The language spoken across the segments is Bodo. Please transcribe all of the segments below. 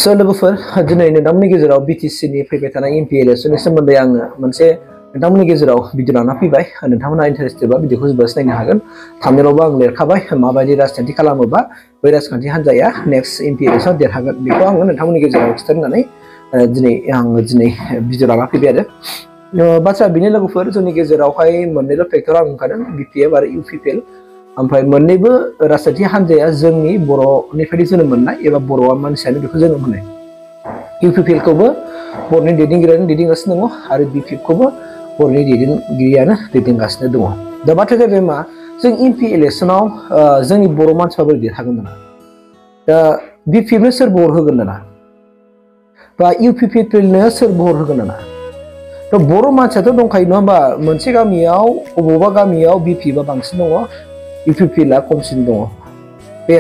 So लोगोफोर दिनै नोंथांमोननि गेजेराव BTC नि फैबाय थानाय MP इलेक्शननि सोमोन्दै आङो मोनसे नोंथांमोननि गेजेराव भिडिअ लाना फैबाय नोंथांमोना इन्टारेस्टेड बा भिडिअखौ जोबोद नायनो हागोन थामनेलावबो आं लिरखाबाय माबायदि राजखान्थि खालामोबा बै राजखान्थि हान्जाया नेक्स्ट MP इलेक्शनाव देरहागोन बेखौ आङो नोंथांमोननि गेजेराव खिथानानै दिनै भिडिअ लाना फैबाय आरो बाथ्रा बेनो लोगोफोर जोंनि गेजेरावहाय मोननैल' फेक्टर आं ओंखारदों BPF आरो UPPL ओमफ्राय मोननैबो राजखान्थि हान्जाया जोंनि बर'निफ्राय जोनोम मोननाय एबा बर'आ मानसियानो बेखौ जोनोम होनाय UPPL खौबो बर'नि दैदेनगिरियानो दैदेनगासिनो दङ आरो BPF खौबो बर'नि दैदेनगिरियानो दैदेनगासिनो दङ दा बाथ्राया जाहैबाय मा जों MP इलेक्शनाव जोंनि बर' मानसिफ्रा बोरै देरहागोन दाना दा BPF नो सोर भट होगोन दाना बा UPPL नो सोर भट होगोन दाना थ' बर' मानसियाथ' दंखायो नङा होमबा मोनसे गामियाव बबेबा गामियाव BPF आ बांसिन दङ UPPL आ खमसिन दङ बे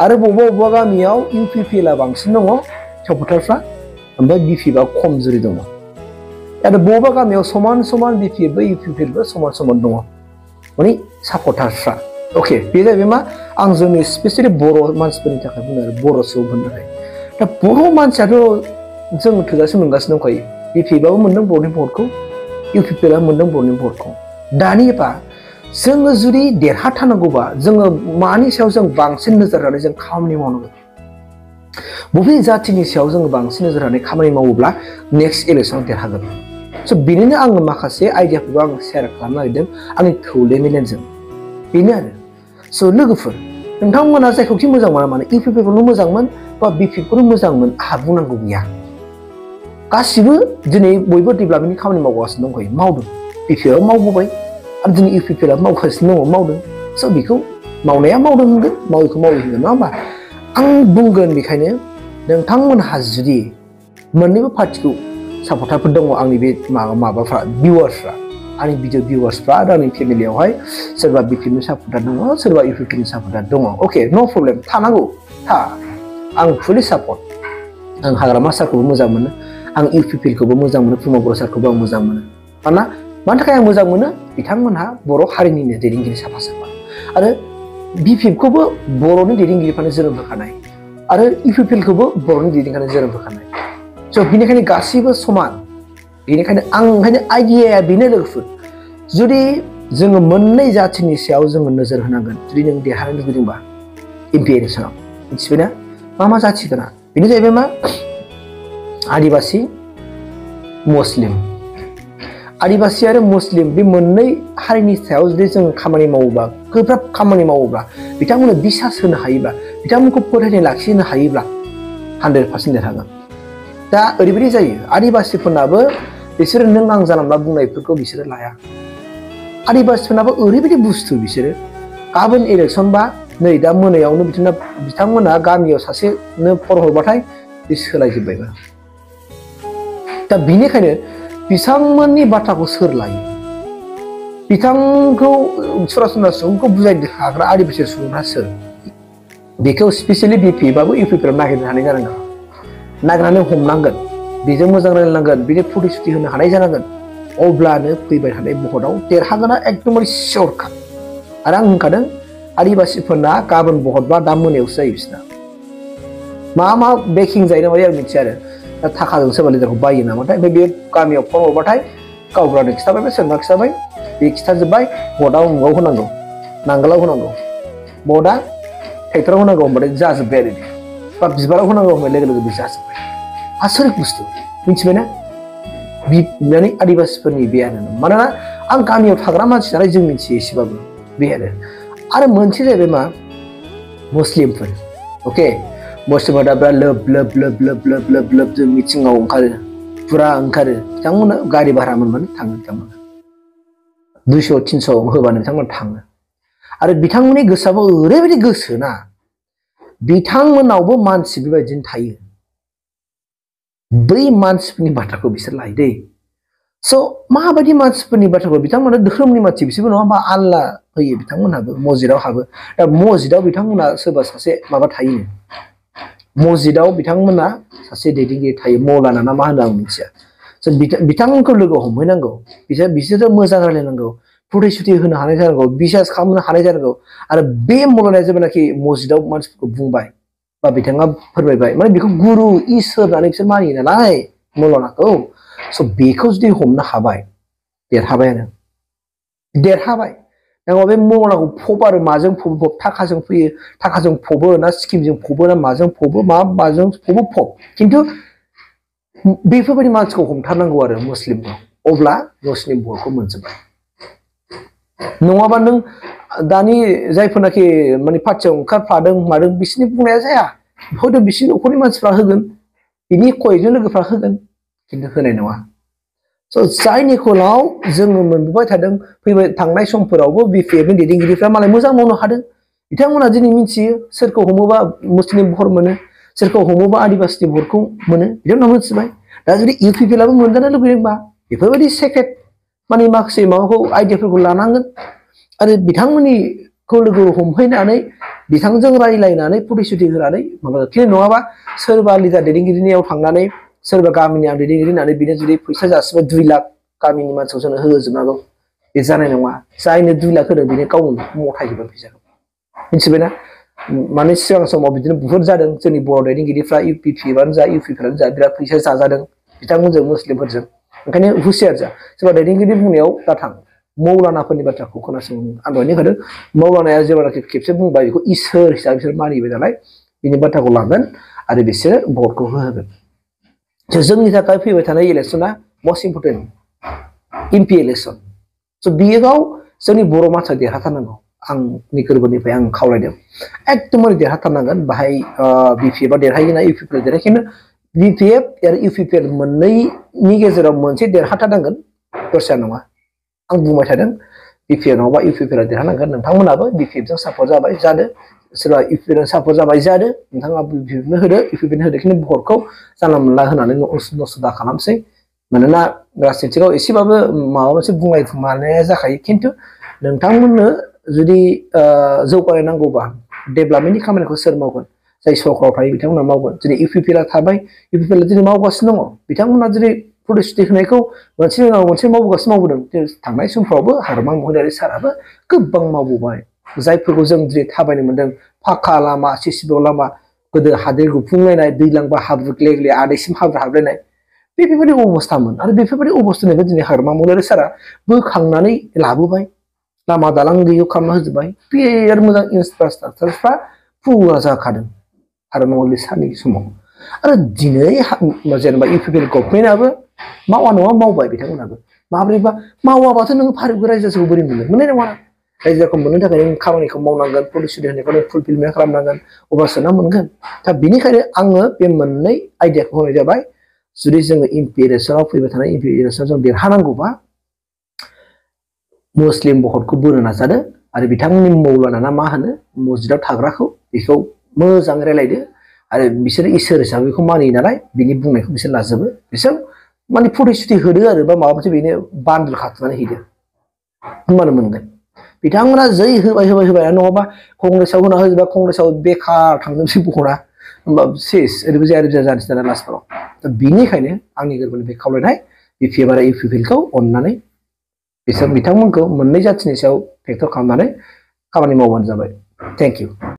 आरो बबेबा गामियाव UPPL आ बांसिन दङ सापर्टारफ्रा ओमफ्राय BPF आ खम जुरि दङ आरो बबेबा गामियाव समान समान BPF बो UPPL बो समान समान दङ माने सापर्टारफ्रा अके बे जाहैबाय मा आं जोंनि स्पेसियली बर' मानसिफोरनि थाखाय बुङो आरो बर' सुबुंफोरनि थाखाय दा बर' मानसियाथ' जों थोजासे मोनगासिनो दंखायो BPF आबो मोनदों बर'नि भटखौ UPPL आ मोनदों बर'नि भटखौ दानिबा जोङो जुदि देरहाथारनांगौबा जोङो मानि सायाव जों बांसिन नोजोर होनानै जों खामानि मावनांगौ बबे जातिनि सायाव जोङो बांसिन नोजोर होनानै खामानि मावोब्ला नेक्स्ट इलेक्शनाव देरहागोन स' बेनिनो आङो माखासे आइडियाफोरखौ आं शेयार खालामनो नागिरदों आंनि थौले मेलेमजों बेनो आरो स' लोगोफोर नोंथांमोना जायखौखि मोजां मोना मानो UPPL खौनो मोजांमोन बा BPF खौनो मोजांमोन आंहा बुंनांगौ गैया गासिबो दिनै बयबो डेभेलपमेन्टनि खामानि मावगासिनो दंखायो मावदों BPF आ मावबोबाय आरो दिनै UPPL आ मावगासिनो दङ मावदों स' बेखौ मावनाया मावदों होनगोन मावैखौ मावै होनगोन नङा होमबा आं बुंगोन बेखायनो नोंथांमोनहा जुदि मोननैबो पार्टिखौ सापर्टारफोर दङ आंनि बे माबाफ्रा भिउवार्सफ्रा आंनि भिडिअ भिउवार्सफ्रा आरो आंनि फेमिलियावहाय सोरबा BPF नि सापर्टार दङ सोरबा UPPL नि सापर्टार दङ अके नो प्रब्लेम थानांगौ आं फुलि सापर्ट आं हाग्रामा सारखौबो मोजां मोनो आं UPPL खौबो मोजां मोनो प्रमद बर' सारखौबो आं मोजां मोनो मानोना मानि थाखाय आं मोजां मोनो बिथांमोनहा बर' हारिनिनो दैदेनगिरि साफा साफा आरो BPF खौबो बर'नि दैदेनगिरिफ्रानो जोनोम होखानाय आरो UPPL खौबो बर'नि दैदेनगिरिफ्रानो जोनोम होखानाय स' बेनिखायनो गासैबो समान बेनिखायनो ओंखायनो आइडियाया बेनो लोगोफोर जुदि जोङो मोननै जातिनि सायाव जोङो नोजोर होनांगोन जुदि नों देरहानो लुबैदोंबा MP इलेक्शनाव मिथिबायना मा जाति गोनां बेनो जाहैबाय मा आदिबासि मुस्लिम आदिबासि आरो मुस्लिम बे मोननै हारिनि सायाव जुदि जों खामानि मावोबा गोब्राब खामानि मावोब्ला बिथांमोननो बिसास होनो हायोब्ला बिथांमोनखौ फोथायनाय लाखिनो हायोब्ला 100% देरहागोन दा ओरैबायदि जायो आदिबासिफोरनाबो बिसोरो नों आं जानला बुंनायफोरखौ बिसोरो लाया आदिबासिफोरनाबो ओरैबायदि बुस्थु बिसोरो गाबोन इलेक्शन बा नै दा मोनायावनो बिथांमोना गामियाव सासेनो फन हरबाथाय बे सोलायजोब्बायबा दा बिनिखायनो बिथांमोननि बाथ्राखौ सोर लायो बिथांखौ सरासनस्रा सुबुंखौ बुजायनो हाग्रा आदिबासि सुबुंफ्रा सोर बेखौ स्पेसियली BPF आबो UPPL आव नागिरनो हानाय जानांगोन नागिरनानै हमनांगोन बेजों मोजां रायलायनांगोन बेनि प्रतिश्रुति होनो हानाय जानांगोन अब्लानो फैबाय थानाय भटआव देरहागोना एकदमबारे सियरखा आरो आं होनखादों आदिबासिफोरना गाबोन भट बा दा मोनायावसो जायो बिसोरना मा बेकिं जायो नामा आं मिथिया आरो दा थाखाजों सोरबा लिडारखौ बायो नामाथाय ओमफ्राय बे गामियाव फन हरबाथाय गावबुरानो खिथाबाय सोरबा खिथाबाय बे खिथाजोब्बाय भटआव मुगाव होनांगौ नांगोलाव होनांगौ भटआ ट्रेक्टराव होनांगौ होनबाथाय जाजोब्बाय आरो बा बिबाराव होनांगौ होनबाय लोगो लोगो बे जाजोब्बाय आसरित बुस्थु मिथिबायना माने आदिबासिफोरनि बे आरो मानोना आं गामियाव थाग्रा मानसि नालाय जों मिथियो एसेबाबो बे आरो मोनसे जाहैबाय मा मुस्लिमफोर अके मुस्लिमफोरा दा बिराद लोब जों मिथिङाव ओंखारो फुरा ओंखारो बिथांमोना गारि भारा मोनबानो थाङो बिथांमोना 200-300 होबानो बिथांमोना थाङो आरो बिथांमोननि गोसोआबो ओरैबायदि गोसोना बिथांमोनावबो मानसि बेबायदिनो थायो बै मानसिफोरनि बाथ्राखौ बिसोर लायो दै स' माबायदि मानसिफोरनि बाथ्राखौ बिथांमोना धोरोमनि मानसि बिसोरबो नङा होमबा आल्लाह होयो बिथांमोनहाबो मस्जिदाव हाबो दा मस्जिदाव बिथांमोना सोरबा सासे माबा थायो मस्जिदाव बिथांमोना सासे दैदेनगिरि थायो मौलाना ना मा होनो आं मिथिया बिथांमोनखौ लोगो हमहैनांगौ बिसोरो मोजां रायलायनांगौ प्रतिश्रुति होनो हानाय जानांगौ बिसास खालामनो हानाय जानांगौ आरो बे मौलानाया जेब्लानाखि मस्जिदाव मानसिफोरखौ बुंबाय बा बिथाङा फोरमायबाय माने बेखौ गुरु इसोर होननानै बिसोर मानियो नालाय मौलानाखौ स' बेखौ जुदि हमनो हाबाय देरहाबाय नङाबा बे मौलानाखौ फब आरो माजों फब थाखाजों फैयो थाखाजों फबो ना स्किमजों फबो ना माजों फबो माजों फबो फब खिन्थु बेफोरबायदि मानसिखौ हमथारनांगौ आरो मुस्लिमखौ अब्ला मुस्लिम भटखौ मोनजोबबाय नङाबा नों दानि जायफोरनाखि माने पार्टियाव ओंखारफादों मादों बिसोरनि बुंनाया जाया हयथ' बिसोरनि न'खरनि मानसिफ्रा होगोन बिनि कयजन लोगोफ्रा होगोन खिन्थु होनाय नङा स' जायनि कलाव जोङो मोनबोबाय थादों फैबाय थांनाय समफोरावबो बिपिएफनि दैदेनगिरिफ्रा मालाय मोजां मावनो हादों बिथांमोना दिनै मिथियो सोरखौ हमोबा मुस्लिम भट मोनो सोरखौ हमोबा आदिबासि भटखौ मोनो बिथांमोना मिथिबाय दा जुदि इउपिपिएलआबो मोनजानो लुबैदोंबा बेफोरबायदि सेक्रेट माने माखासे माबाखौ आइडियाफोरखौ लानांगोन आरो बिथांमोननिखौ लोगो हमहैनानै बिथांजों रायलायनानै प्रतिश्रुति होनानै माबा खिन्थु नङाबा सोरबा लिडार दैदेनगिरिनियाव थांनानै सोरबा गामिनि आं दैदेनगिरि होननानै बिनो जुदि फैसा जासिबाय 2 लाख गामिनि मानसिखौ जोंनो होजोबनांगौ बे जानाय नङा जायनो 2 लाख होदों बेनो गावनो मथायजोबबाय फैसाखौ मिथिबायना माने सिगां समाव बिदिनो बुहुत जादों जोंनि बर' दैदेनगिरिफ्रा इउपिपिएफआनो जा इउपिपिएलआनो जा बिराद फैसा जाजादों बिथांमोनजों मुस्लिमफोरजों ओंखायनो हुसियार जा सोरबा दैदेनगिरि बुंनायाव दाथां मौलानाफोरनि बाथ्राखौ खोनासं आं दहायनो होदों मौलानाया जेब्लानाखि खेबसे बुंबाय बेखौ इसोर हिसाबै बिसोर मानिबाय नालाय बिनि बाथ्राखौ लागोन आरो बिसोरो भटखौ होहोगोन जोंनि थाखाय फैबाय थानाय इलेक्सना मस्ट इम्परटेन्ट एमपि इलेक्सन स' बियाव जोंनि बर' मानसिया देरहाथारनांगौ आंनि गोरबोनिफ्राय आं खावलायदों एकदमबारे देरहाथारनांगोन बाहाय बिपिएफआ देरहायोना इउपिपिएल देरहायो खिन्थु बिपिएफ आरो इउपिपिएल मोननैनि गेजेराव मोनसे देरहाथारनांगोन दस्रा नङा आं बुंबाय थादों बिपिएफ नङाबा इउपिपिएलआ देरहानांगोन नोंथांमोनाबो बिपिएफजों सापर्ट जाबाय जादो सोरबा इउपिपिएलजों सापर्ट जाबाय जादो नोंथाङा बिपिएफनो होदो इउपिपिएलनो होदो खिन्थु भटखौ जानला मोनला होनानै नस्थ' दा खालामसै मानोना राजनितिकआव एसेबाबो माबा मोनसे बुंनाया जाखायो खिन्थु नोंथांमोननो जुदि जौगानाय नांगौबा डेभेलपमेन्टनि खामानिखौ सोर मावगोन जाय सरकाराव थायो बिथांमोना मावगोन दिनै इउपिपिएलआ थाबाय इउपिपिएलआ दिनै मावगासिनो दङ बिथांमोना दिनै प्रतिश्रुति होनायखौ मोनसे उनाव मोनसे मावबोगासिनो मावबोदों थांनाय समफ्रावबो हाग्रामा महिलारि साराबो गोबां मावबोबाय जायफोरखौ जों दिनै थाबायनो मोन्दों फाक्का लामा सिसि लामा गोदो हाद्रि गुफुंलायनाय दैलांबा हाब्रु ग्ले ग्ले आदैसिम हाब्रु हाबलायनाय बेफोरबायदि अबस्थामोन आरो बेफोरबायदि अबस्थानिफ्राय दिनै हाग्रामा महिलारि सारा बोखांनानै लाबोबाय लामा दालां गैयियाव खालामना होजोब्बाय बिराद मोजां इनफ्रास्ट्राक्चारफ्रा फुरा जाखादों हाग्रामा महिलारि सारनि समाव आरो दिनै जेनेबा इउपिपिएल गभर्नमेन्टआबो मावा नङा मावबाय बिथांमोनाबो माब्रैबा मावाबाथ' नोङो रायजोखौ बोरै मोननाय नङा रायजोखौ मोननो थाखाय नों खामानिखौ मावनांगोन प्रतिश्रुति होनायखौ नों फुलफिलमेन्ट खालामनांगोन अब्लासो ना मोनगोन दा बेनिखायनो आङो बे मोननै आइडियाखौ होनाय जाबाय जुदि जोङो एमपि इलेक्सनाव फैबाय थानाय एमपि इलेक्सनाव जों देरहानांगौबा मुस्लिम भटखौ बोनो नाजादो आरो बिथांमोननि मौलाना ना मा होनो मस्जिदाव थाग्राखौ बेखौ मोजाङै रायलायदो आरो बिसोर इसोर हिसाबै बेखौ मानियो नालाय बिनि बुंनायखौ बिसोर लाजोबो बिसोर माने प्रतिश्रुति होदो आरो बा माबा मोनसे बेनो बान्दोल खाथुमनानै हैदो होमबानो मोनगोन बिथांमोना जै होबाय नङाबा कंग्रेसआव होना होजोबा कंग्रेसआव बेखार थांजोबसै भटआ होमबा सेस ओरैबो जाया जानोसै दाना लास्टफोराव दा बिनिखायनो आंनि गोरबोनिफ्राय खावलायनाय बिपिएफ आरो इउपिपिएलखौ अननानै बिथांमोनखौ मोननै जाथिनि सायाव फेक्टर खालामनानै खामानि मावबानो जाबाय थेंक इउ